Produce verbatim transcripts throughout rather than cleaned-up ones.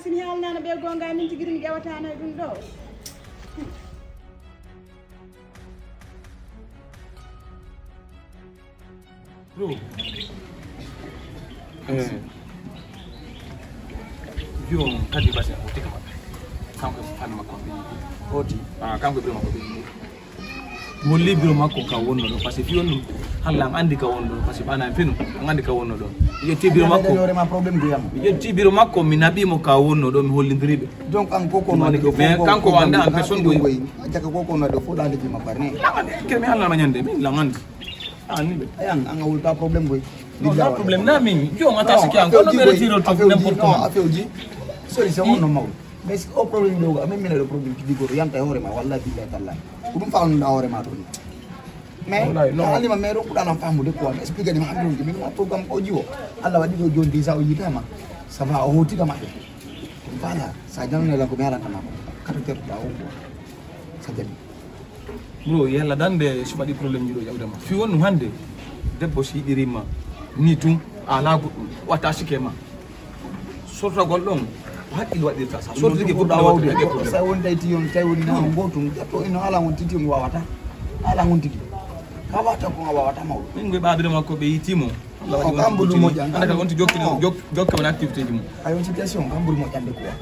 Si mi haalnaano ɓe goonga, min tigi mi ƴewataano e ɗum ɗo. Bro. Eh. Yo, kadi basi o tika maɓɓe. Kanko e fannu makko ɓe. Oti. Ah, kanko e ɓe makko ɓe. Holli biro makko ka wonno ɗo, parce que fi on ɗum halla an andi ka wonno ɗo, parce que ɓana en fenu an andi ka wonno ɗo. Mi ƴetti biro makko. Hoore ma problème du yam. Mi ƴetti biro makko, mi naɓi mo ka wonno ɗo, mi hollindiri ɓe. Donc an ko ko no. Mais kanko o anda an personne boy. Jaka ko ko no do fo dande jima parne. Langande ke mi halla ma nyande min langande. An ni be. Ayan an awulta problème boy. Non, na problème na min. Yo ngata siki an ko no mere tiro to n'importe quoi. Afew ji. Solution on no maw. Mais si o problème ɗo amin minen ɗo problème tigi goto yanta e hoore ma wallahi billahi tallahi ko ɗum fawnoɗa hoore ma ɗo ni. Mais alima mais ɗo kuɗanam famude quoi mi explique nima hande ɗum min ma programme o jiwo. Allah waɗi ɗo joni déjà o yitama. Ça va o hotita maɓɓe. Voilà. Sa janone lan ko mi halantama ko. Kata terɗa o quoi. Sa jaɓi. Bro, yalla dande so waɗi problème ji ɗo ƴawdema fi won ɗum hande. Debbo si yiɗirima ni tun ala goɗɗum watta sike ma. Sortagol ɗon ko haqqil waɗirta sa sortike goɗɗum wawde. Sa woni tawi tiyon tawi woni na on gotum ƴetto ino ala won titi on wawata. Ala won titi ka wata ko a wawata mawɗo. Min goy ɓaɓire makko ɓe yitimo. Kambudu moƴƴan anda kadi on ti jokke jokke woni activité ji mum. Ay on situation kambudu moƴƴande quoi.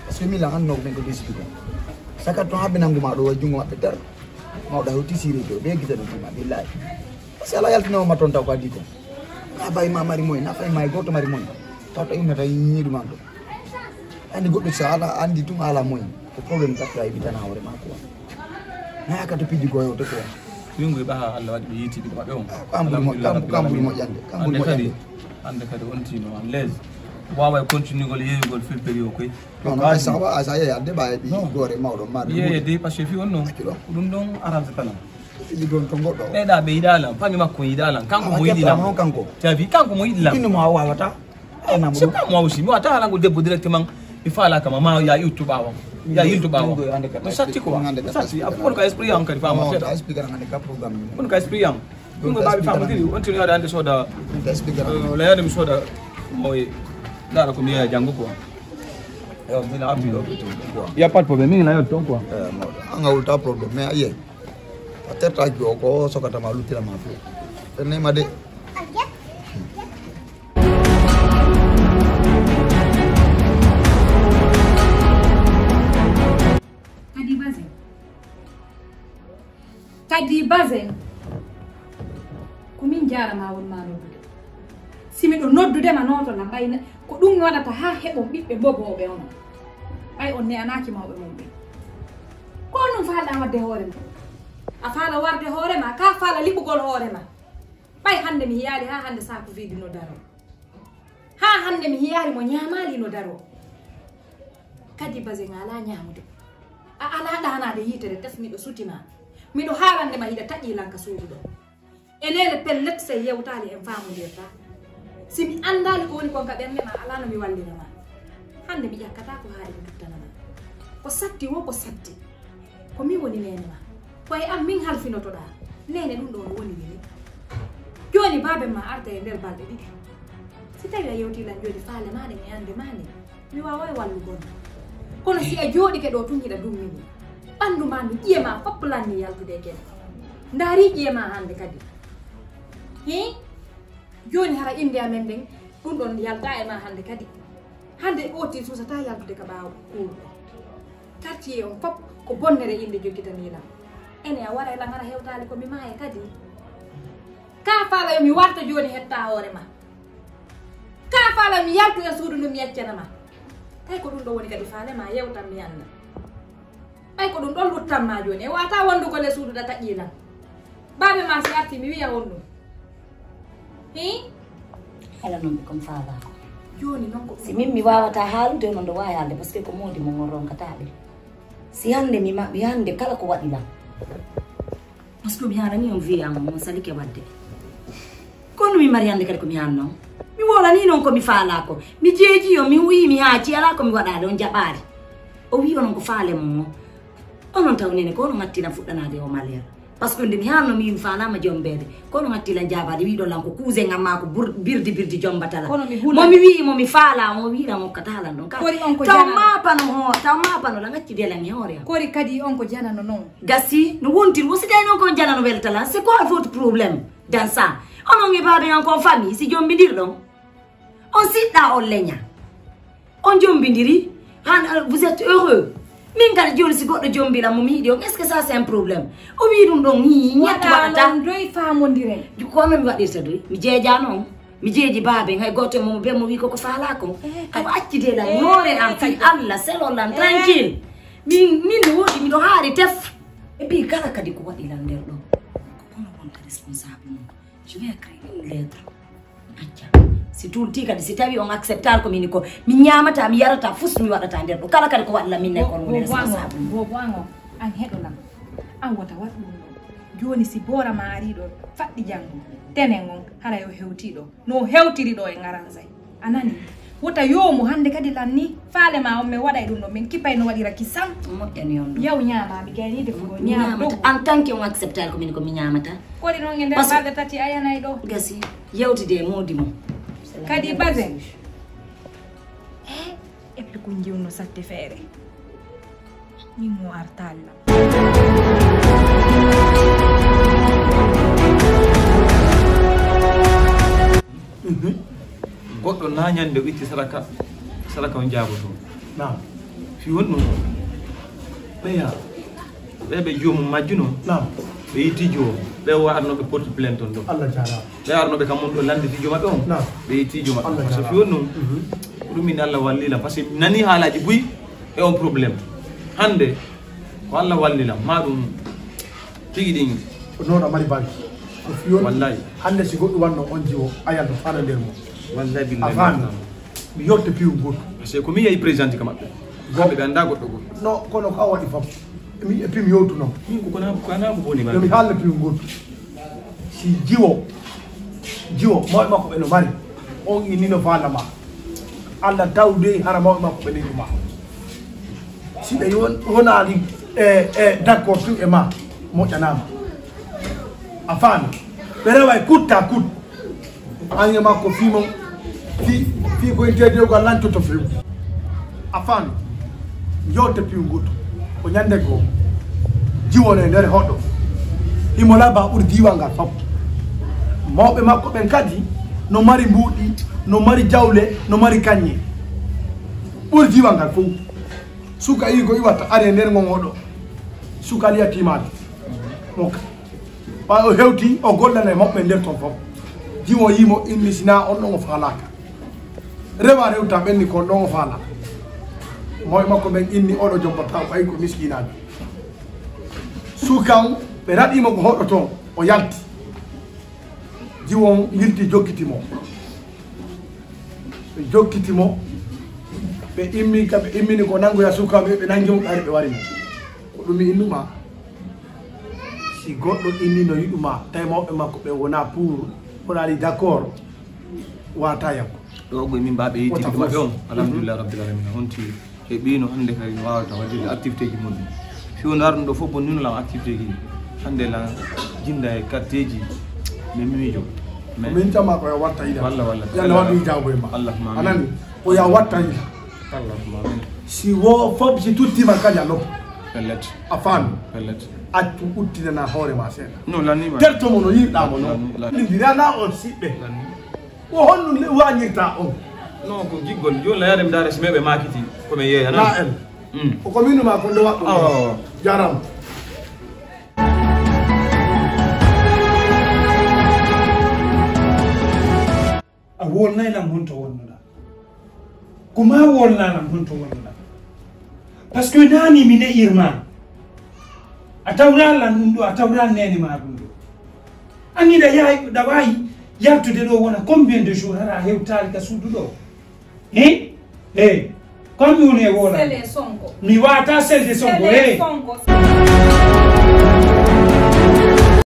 Parce que mi la anno men ko décide ko. Sakat to habbe nanguma ɗo wa jungo maɓɓe ter. Mawɗa hewti siri to ɓe gitano tima billahi. Parce que ala yaltinoma toon taw ko addi kon. Ka bay ma mari moyen na fay may goto mari moyen. Taw to innata ñiiɗu man ɗo. Andi goɗɗo so ala andi tun ala moyen ko problème gattuɗa e witana hoore ma quoi. Na yaka to piji goyo to quoi. Wingo e ɓaha Allah waɗi ɓe yiiti ɓiɗɗo maɓɓe on. Kambudu moƴƴande kambudu moƴƴande. Hande kadi on tino en l'aise. Wawa e continuegol yeeyugol filperi o koy. Non non ay sawa ay sa yeeyade ɓa e ɓi goore mawɗo ma. Yeeyade parce que fi on non. Ko ɗum ɗon arrangé kala. Ɓeɗa ɓe yiɗa lan fami makko yiɗa lan kanko mo yiɗi lan kanko. Tawi kanko mo yiɗi lan. Inno mo a wawata. C'est pas moi aussi mi wata halango debbo directement. Mi falaka ma ma ya yiltu ɓawa ya yiltu ɓawa. No satti quoi no satti a kono ka esprit an kadi fama seeɗa. Kono ka esprit an ɗum ko mbawi famadiri on tino yaade hande sooda. Layande mi sooda moye. Dara ko mi yeeya janngo quoi. Ewa mina ardi ɗo ɓe tun quoi. Ya pas de problème min layat ton quoi. An a wulta problème mais a yiyay. A tertaaki o ko sokatama luttirama few. Ɓernema de. Kadi basin kadi basin. Ko min jarama wonma noddude. Si miɗo noddude ma noto na mbayna ko ɗum waɗata ha heɓon ɓiɓɓe mboboɓe onon. Ɓay on ne'anaaki mawɓe mon ɓe. Ko on ɗum faalɗa wadde hoore ma? A faala warde hoore ma ka faala liɓugol hoore ma? Ɓay hande mi hiyaali ha hande saaku viidi no daro. Ha hande mi hiyaali mo ñaamaali no daro. Kadi basin a ala ñaamude. A ala ɗaanaade yiitere tef miɗo sutima. Miɗo haalande ma hiɗa taƴi lanka suudu ɗo. Enene pellet sey yewtaali en faamondirta. Si mi anndaali ko woni kon ka ɓernde ma alaa no mi wallira ma. Hannde mi ƴakkata ko haali mi duttana ma. Ko satti wo ko satti. Ko min woni neene ma. Ko e am min halfinotoɗaa. Neene ɗum ɗoo no woni wini. Jooni baaben ma arta e nder balɗe ɗiɗi. Si tawi a yewtii lan jooni faale maa ɗen e annde maa nden. Mi waaway wallugol ma. Kono si a jooɗike ɗoo tun hiɗa dummini ɓanndu maa ndu ƴiye maa fof lanni yaltude e kene. Ndaarii ƴiye maa hannde kadi. Hii? Jooni hara innde amen nden ɗum ɗon yaltaa e maa hannde kadi. Hannde ooti suusataa yaltude ka ɓaawo kuurɗo. Quartier on fof ko bonnere innde joggitanii lan. Ene a waray lan hara hewtaali ko mi maaya kadi. Kaa faala yo mi warta jooni hetta hoore maa. Kaa faala mi yaltu e suudu ndu mi yeccana ma. Tawi ko ɗum ɗo woni kadi faale ma yewtan mi anna. Ɓay ko ɗum ɗon luttan ma jooni e wata wondu ko le suudu ɗa taƴƴi lan. Baabe ma si arti mi wiya on ɗum. Hi? Hala non ɓe kon faala ko. Jooni non ko si min mi wawata haalude onon ɗo wawi haalde parce que ko moodi mo on ronkata ɓe. Si hande mi maɓɓi hande kala ko waɗi lan. Parce que mi haalani on wiya on salike wadde. Kono mi mari hande kadi ko mi haalno on. Mi wolani non ko mi faala ko. Mi jeeji on mi wi mi haaji ala ko mi waɗaali on jaɓaali. O wi onon ko faale mum o. Onon taw nene ko onon hattilan fuɗɗanaade o maleer. Parce que nde mi haalno mi wi mi faalaama jombeede, kono hatti lan jaabaade, wiɗo lan ko cousin am maa ko bur-, birdi birdi jombata lan. Kono mi hula- Mo mi wi'i mo mi faala, mo wi'ira mo hokkata lan ɗon. Ka- Kori on ko taw jana- maapano ho-, taw maapano lan accide lan e hoore am. Kori kadi on ko janano non. Gasi, no wontiri, wo si tawi non ko on janano welta lan, c'est quoi votre problème dans ça? Onon e baabe on ko famille, si jombindirɗon. On siɗɗa, on leña. On jombindiri, han, euh, vous êtes heureux. Min kadi jooni si goɗɗo jombi lan mo mi yiɗi on, est-ce que ça c'est un problème? O wi ɗum ɗon, ni, ñettu waɗata. Doy faamondiren. Ko non mi waɗirta doy? Mi jeejano on. Mi jeeji baabe, hay gooto e mo be mo wi koko faala kon. Eh, awa accide lan, eh, hoore am, fi kadi. Allah, selo lan, eh, tranquille. Min, min no woodi, miɗo haari tef. Et puis, kala kadi ko waɗi lan nder ɗon, ko kono wonta responsable mum. Je vais écrire une lettre. Acca. Si tulti kadi, si tawi on acceptal ko min ko, mi ñaamata, mi yarata, fus mi waɗata nder ɗo. Kala kadi ko waɗla min nay kono woni responsable. Bobo ango, an heɗo lam. An wota waɗ ɗum ɗo. Jooni si boora ma ari ɗo, faɗɗi janngo. Tenen on, hara yo hewti ɗo. No hewtiri ɗo e ngaranzay. A nani? Wota yoomu hannde kadi lanni. Faale ma on, mi waɗay ɗum ɗo, min kipay no waɗira ki sam. Moƴƴani on ɗum. Yaw ñaama, mi gayni defugo, mi ñaam ñaamata. Dow. En tant que on acceptal ko min ko mi ñaamata. Kori noon e nder balɗe tati a yanay ɗo. Gasi. Yewtide e moodi mo. Kadi basen. Eh, eɓe ko jiwno satte feere. Min mo artalla. Mhm. Goɗɗo na ñande o itti sadaka, sadaka on jaaboto. Naam. Fi won ɗum. Ɓeya. Ɓe ɓe joomum majjuno. Naam. Ɓe yitti joom. Ɓe o arno ɓe porti plainte on ɗo. Allah jaaraama. Ɓe arno ɓe kam on ɗo lande fi jooma ɓe on. Naam. Ɓe yitti jooma. Allah jaaraama. Parce que fi won ɗum. Mhm. Ko ɗum min Allah wallila. Parce que nani haalaji buy e on problème. Hande ko Allah wallilam, ma ɗum tigi ɗin. Ko noon a mari banki. Ko fiyon. Wallahi. Hannde si goɗɗum wanno on jiwo, a yalto fana nder mo. Wallahi billahi. A faami? Mi yotte piwu goɗɗum. Parce que ko mi yehi président ka maɓɓe. Kamɓe ɓe annda goɗɗo goɗɗo. No, kono ko a waɗi fof. Mi, e puis mi yewtuno. Min ko kona, kona ko boni. Yo mi haalna piwu goɗɗum. Si jiwo, jiwo, mawɓe makko ɓe no mari, on inni no faala ma. Allah tawde hara mawɓe makko ɓe neydu ma. Si ɓe won-, wonaali e, e d'accord tun e ma, moƴƴanaama. A faami? Ɓe rewa e kutta kut. An e makko fii mon, fii, fii ko en teedewgal lantoto few. A faami? Yewte piiw ngutu. Ko ñande goo, jiwon e nder hoɗo. Himo laba ɓuri diiwal ngal fof. Mawɓe makko ɓen kadi no mari mbuuɗi, no mari jawle, no mari kaññe. Ɓuri diiwal ngal fof. Suka ii ko iwata ari e nder ngon hoɗo. Suka liya tiimaade. Mokka. Ɓay o hewti, o gollana e maɓɓe nder ton fof. Jiwo yii mo inni, sinaa on ɗon o faalaaka. Rewa rewta ɓenni kon ɗon o faala. Mawɓe makko ɓen inni, oɗo jombata o ɓay ko miskinaajo. Sukan, ɓe raɗi mo ko hoɗo ton, o yalti. Jiwo on yilti jokkiti mo. Ɓe jokkiti mo. Ɓe immi ka, ɓe immini ko nangoya suka ɓe, ɓe nangi mo, ɓe ari ɓe wari mo. Ko ɗum mi innuma. Si goɗɗo inni no yiɗuma, tawi mawɓe makko ɓe wona pour, wonani d'accord, wata yakko. Ɗo ko min mbaɓe yitti. Wata ko maɓɓe on. Fof. Alhamdulillah rabbil alamin. Honti e ɓino hannde kadi no wawata waɗirde activité ji muɗum. Fi wonde arɗum ɗo fof bonnino lan activité ji. Hannde lan jinda e quartier ji, min miijo. Mais min tama ko e watta ida. Walla, walla. Yalla waɗu jaago e ma. Allahumma amin. Anani, ko ya watta ida. Allahumma amin. Si wo fof si tuttima kadi a loppo. Pellet. A faami? Pellet. Accu uttinana hoore ma seeɗa. No lanni ma. Terto mo no yiɗɗa mo no. Lanni, lanni. Min mbirana on siɓɓe. Lanni. Ko honɗum ne wañirta on? Non, ko giggol. Jooni la yaade mi daara si meɓe maakiti ko mi yeeyana. Na en. Mm. Ko commune ma ko nde waɗɗum. Awa, awa. Jaram. A wolnay lam honto wonnuɗa. Ko ma wolna lam honto wonnuɗa. Parce que nani mi ne'irma. A tawra lan ɗum ɗo, a tawra nene ma ɗum ɗo. An ida yahay ɗa wawi yaltude ɗo wona combien de jours hara a hewtali ka suudu ɗo? He? He. Comme mi woni e wola. Sele Sonko. Mi wata selde Sonko. Sele he. Sonko.